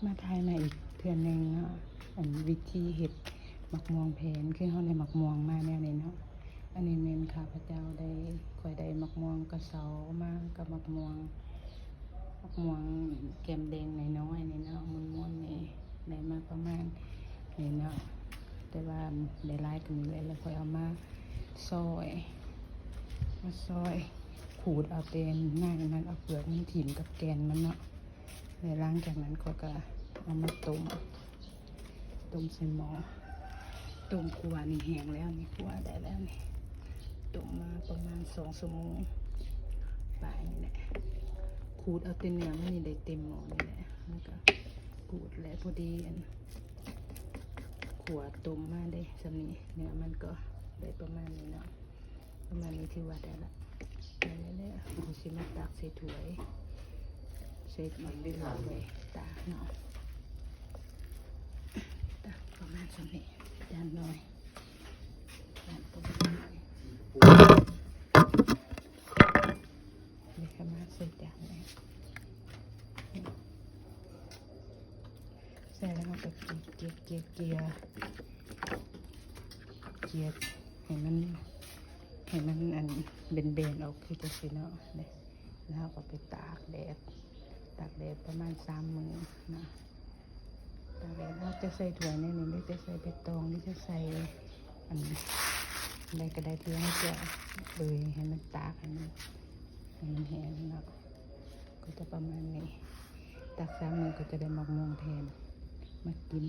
ມາຖ່າຍໃໝ່ອີກເທື່ອໜຶ່ງເນາະ ອັນວິທີເຮັດໝາກມ່ວງແຜ່ນ ຄືເຮົາໄດ້ໝາກມ່ວງມາແນວນີ້ເນາະ. ອັນນີ້ແມ່ນຂ້າພະເຈົ້າໄດ້ ຂ້ອຍໄດ້ໝາກມ່ວງກະເຊົາມາກັບໝາກມ່ວງ ໝາກມ່ວງແກ້ມແດງນ້ອຍໆນີ້ເນາະ ມົນໆນີ້ ໄດ້ມາປະມານນີ້ເນາະ ແຕ່ວ່າໄດ້ຫຼາຍກວ່ານີ້ແຫຼະ ແລ້ວຂ້ອຍເອົາມາຊອຍ ມາຊອຍ ຂູດເອົາແຕ່ນາຍມັນ ເອົາເປືອກມັນຖິ້ມກັບແກ່ນມັນເນາະ. ແລະ ຫຼັງຈາກນັ້ນຂ້ອຍກໍເອົາມາຕົ້ມ ຕົ້ມໃສ່ໝໍ້ ຕົ້ມຂົ້ວນີ້ແຫ້ງແລ້ວນີ້ ຂົ້ວໄດ້ແລ້ວນີ້ ຕົ້ມມາປະມານສອງຊົ່ວໂມງປາຍນີ້ແຫຼະ. ຂູດເອົາແຕ່ເນື້ອມັນນີ້ໄດ້ເຕັມໝໍ້ນີ້ແຫຼະ ແລ້ວກໍຂູດແລ້ວພໍດີ ອັນ ຂົ້ວຕົ້ມມາໄດ້ສ່ຳນີ້ ເນື້ອມັນກໍໄດ້ປະມານນີ້ເນາະ. ປະມານນີ້ຖືວ່າໄດ້ລະ ໄດ້ແລ້ວ. ເຮົາຊິມາຕັກໃສ່ຖ້ວຍ ໃສ່ຖ້ວຍໄວ້ຕາກເນາະ ຕັກປະມານສ່ຳນີ້ ຈານນ້ອຍ ຈານປະມານນີ້ ນີ້ກໍມາໃສ່ຈານນີ້. ໃສ່ແລ້ວເຮົາກໍເກຍ ເກຍ ເກຍ ເກຍ ເກຍໃຫ້ມັນ ໃຫ້ມັນອັນເບນໆອອກຄືຈັ່ງຊີ້ເນາະ. ນີ້ ແລ້ວເຮົາກໍໄປຕາກແດດ ຕາກແດດປະມານສາມມື້ເນາະ ຕາກແດດ. ເຮົາຈະໃສ່ຖ້ວຍແນວນີ້ ຫຼືຈະໃສ່ໃບຕອງ ຫຼືຈະໃສ່ອັນໃດກໍໄດ້ ທີ່ເຮົາຈະເອີຍໃຫ້ມັນຕາກ ໃຫ້ມັນ ໃຫ້ມັນແຫ້ງເນາະ. ກໍຈະປະມານນີ້ ຕາກສາມມື້ກໍຈະໄດ້ໝາກມ່ວງແຜ່ນມາກິນ.